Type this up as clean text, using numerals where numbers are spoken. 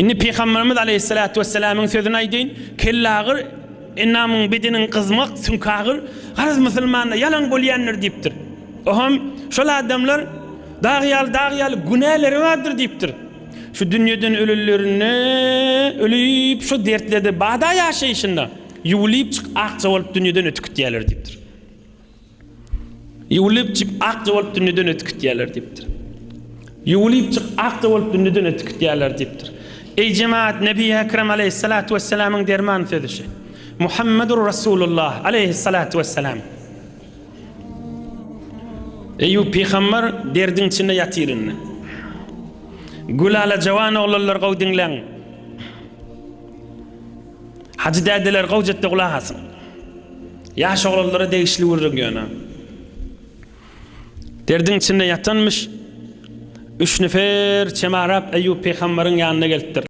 Indi Pygamberimiz aleýhissalatu wessalamyň sözüni aýdaýyn, Kellagyr, endamyň, bedeniň gyzmak, süňkagyr, garaz musulmanda ýalan bolýandyr diýipdir. Oham şol adamlar dag ýaly, dag ýaly günäleri bardyr diýipdir. Şu dünýeden ölenlerinde ölüp şu dertlerde bada ýaşaýşynda ýuwulyp çyk akja bolup dünýeden ötüp gitýärler diýipdir. Ýuwulyp çyk akja bolup dünýeden ötüp gitýärler diýipdir. Ýuwulyp çyk akja bolup dünýeden ötüp gitýärler diýipdir. Eý jemaat Nebi Ekrem aleýhissalatu wessalamyň derman sözi şu. Muhammedur Rasulullah aleýhissalatu wessalam. Eýýup pygamber derdiň içinde ýatyr indi. Gülala jawan oglanlar gowy diňläň. Hajy dädeler gowjetde gulak asyň. Ýaş oglanlara degişli gürrüň ýöne. Derdiň içinde ýatanmyş. Üç nefer çemarap Eýýup pygamberiň ýanyna gelipdir.